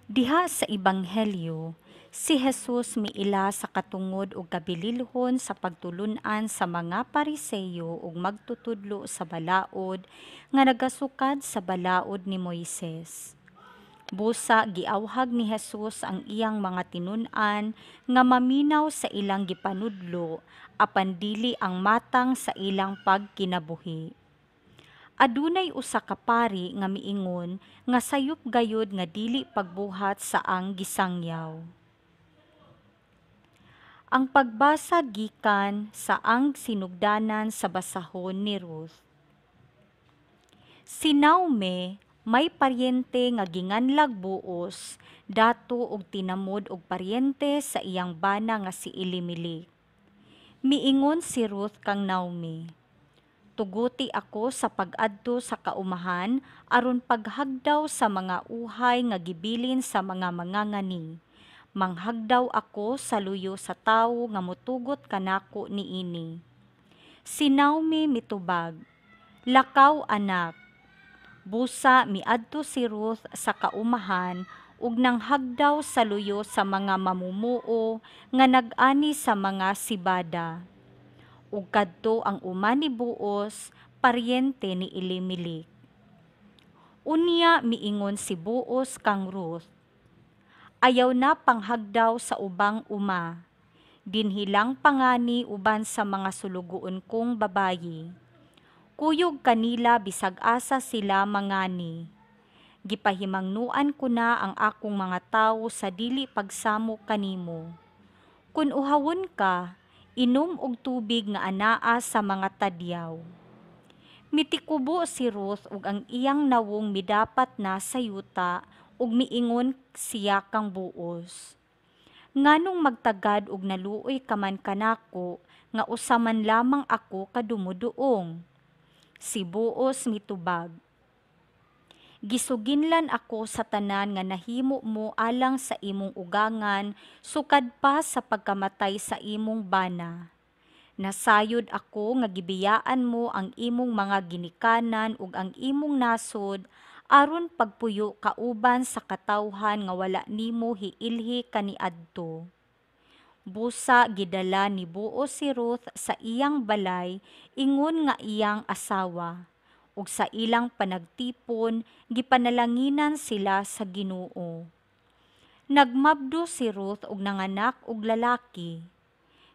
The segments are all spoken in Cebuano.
Diha sa Ebanghelyo, si Jesus miila sa katungod ug kabililhon sa pagtulun-an sa mga Pariseo ug magtutudlo sa balaod nga nagasukad sa balaod ni Moises. Busa giawhag ni Jesus ang iyang mga tinun-an nga maminaw sa ilang gipanudlo apan dili ang matang sa ilang pagkinabuhi. Adunay usa ka pari nga miingon nga sayop gayud nga dili pagbuhat sa ang gisangyaw. Ang pagbasa gikan sa Ang Sinugdanan sa Basahon ni Ruth. Si Naume may paryente nga ginganlag Boos, dato og tinamod og paryente sa iyang bana nga si Elimelec. Miingon si Ruth kang Naomi, "Tuguti ako sa pag-adto sa kaumahan aron paghagdaw sa mga uhay nga gibilin sa mga mangangani. Manghagdaw ako sa luyo sa tawo nga motugot kanako niini." Si Naomi mitubag, "Lakaw, anak." Busa miadto si Ruth sa kaumahan ug nanghagdaw sa luyo sa mga mamumuo nga nag-ani sa mga sibada. Ug kadto ang uma ni Boos, paryente ni Elimelec. Unya miingon si Boos kang Ruth, "Ayaw na panghagdaw sa ubang uma. Dinhi lang pangani uban sa mga sulugoon kong babayi. Kuyog kanila bisag asa sila mangani. Gipahimangnoan ko na ang akong mga tawo sa dili pagsamo kanimo. Kun uhawon ka, inom og tubig nga anaa sa mga tadyaw." Mitikubo si Ruth ug ang iyang nawong midapat na sa yuta ug miingon siya kang Boos, "Nganong magtagad og naluoy ka man kanako nga usa man lamang ako ka dumuduong?" Si Boos mitubag, "Gisuginlan ako sa tanan nga nahimo mo alang sa imong ugangan sukad pa sa pagkamatay sa imong bana. Nasayod ako nga gibiyaan mo ang imong mga ginikanan ug ang imong nasod aron pagpuyo kauban sa katawhan nga wala nimo hiilhi kaniadto." Busa gidala ni Boos si Ruth sa iyang balay ingon nga iyang asawa, ug sa ilang panagtipon gipanalanginan sila sa Ginoo. Nagmabdo si Ruth ug nanganak og lalaki.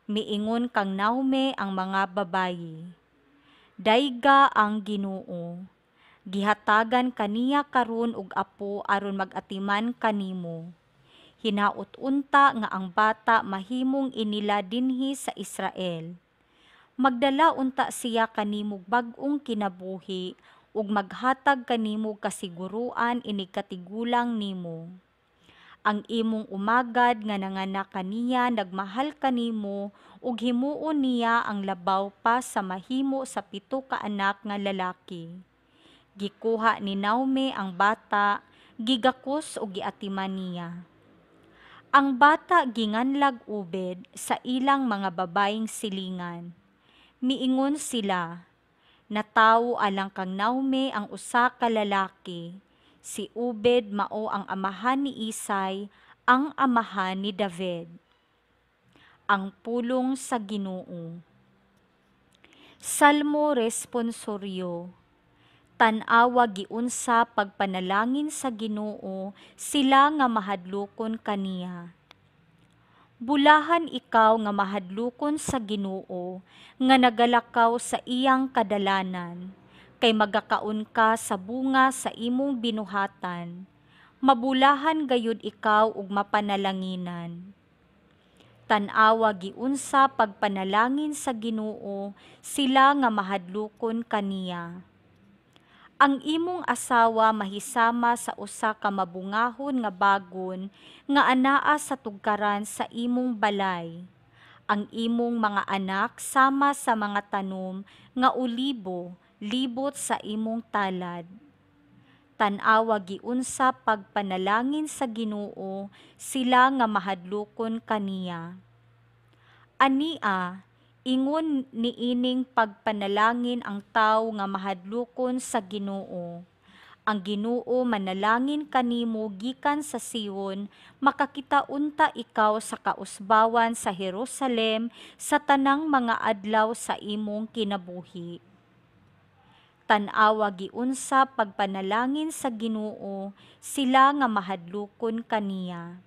Miingon kang Naume ang mga babayi, "Dayga ang Ginoo. Gihatagan kaniya karon og apo aron mag-atiman kanimo. Hinaot unta nga ang bata mahimong inila dinhi sa Israel. Magdala unta siya kanimog bag-ong kinabuhi ug maghatag kanimo kasiguruan inig katigulang nimo. Ang imong umagad nga nanganak kaniya nagmahal kanimo ug himuon niya ang labaw pa sa mahimo sa 7 ka anak nga lalaki." Gikuha ni Naume ang bata, gigakos ug giatiman niya. Ang bata ginganlag Obed sa ilang mga babayeng silingan. Miingon sila, "Natawo alang kang Naume ang usa ka lalaki. Si Obed mao ang amahan ni Isay, ang amahan ni David." Ang pulong sa Ginoo. Salmo Responsoryo. Tan-awa giunsa pagpanalangin sa Ginoo sila nga mahadlokon kaniya. Bulahan ikaw nga mahadlokon sa Ginoo, nga nagalakaw sa iyang kadalanan, kay magakaon ka sa bunga sa imong binuhatan. Mabulahan gayud ikaw ug mapanalanginan. Tan-awa giunsa pagpanalangin sa Ginoo sila nga mahadlokon kaniya. Ang imong asawa mahisama sa usa ka mabungahon nga bagon nga anaa sa tugkaran sa imong balay. Ang imong mga anak sama sa mga tanom nga olibo libot sa imong talad. Tan-awa giunsa pagpanalangin sa Ginoo sila nga mahadlokon kaniya. Ania, ingon niining pagpanalangin ang tawo nga mahadlokon sa Ginoo. Ang Ginoo manalangin kanimo gikan sa Sion, makakita unta ikaw sa kausbawan sa Jerusalem sa tanang mga adlaw sa imong kinabuhi. Tan-awa giunsa pagpanalangin sa Ginoo sila nga mahadlokon kaniya.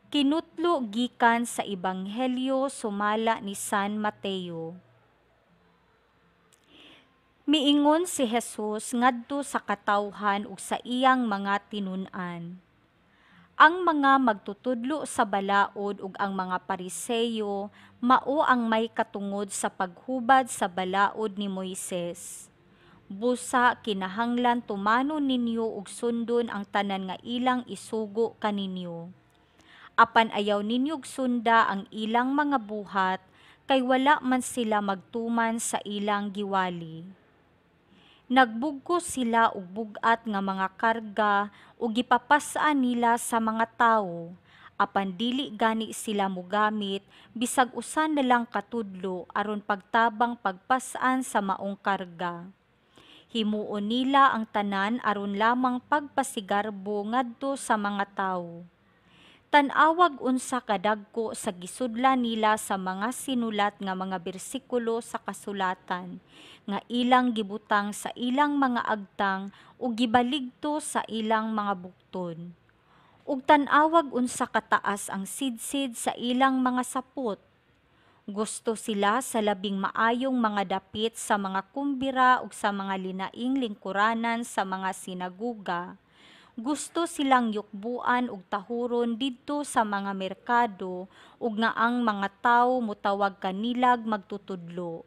Kinutlo gikan sa Ebanghelyo sumala ni San Mateo. Miingon si Jesus ngadto sa katawhan ug sa iyang mga tinun-an. Ang mga magtutudlo sa balaod ug ang mga Pariseyo mao ang may katungod sa paghubad sa balaod ni Moises. Busa kinahanglan tumanon ninyo ug sundon ang tanan nga ilang isugo kaninyo. Apan ayaw ninyog sunda ang ilang mga buhat kay wala man sila magtuman sa ilang giwali. Nagbugkos sila og bug-at nga mga karga ug gipapas-an nila sa mga tawo, apan dili gani sila mogamit bisag usa na lang ka tudlo aron pagtabang pagpas-an sa maong karga. Himuon nila ang tanan aron lamang pagpasigarbo ngadto sa mga tawo. Tan-awag unsa kadagko sa gisudlan nila sa mga sinulat nga mga bersikulo sa kasulatan nga ilang gibutang sa ilang mga agtang ug gibaligto sa ilang mga bukton. Ug tan-awag unsa kataas ang sidsid sa ilang mga sapot. Gusto sila sa labing maayong mga dapit sa mga kumbira ug sa mga linaing lingkuranan sa mga sinaguga. Gusto silang yukbuan og tahuron didto sa mga merkado ug nga ang mga tawo motawag kanilag magtutudlo.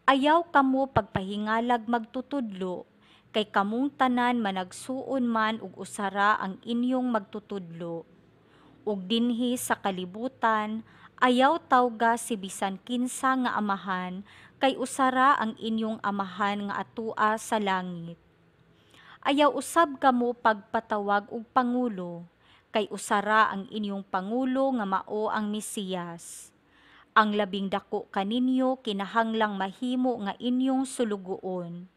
Ayaw kamo pagpahingalag magtutudlo, kay kamong tanan managsuon man ug usa ra ang inyong magtutudlo. Ug dinhi sa kalibutan, ayaw tawga si bisan kinsa nga amahan, kay usa ra ang inyong amahan nga atua sa langit. Ayaw usab kamo pagpatawag og pangulo, kay usa ra ang inyong pangulo nga mao ang Mesiyas. Ang labing dako kaninyo kinahanglang mahimo nga inyong sulugoon,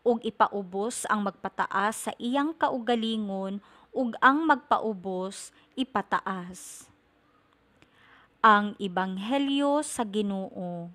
ug ipaubos ang magpataas sa iyang kaugalingon ug ang magpaubos ipataas. Ang Ebanghelyo sa Ginoo.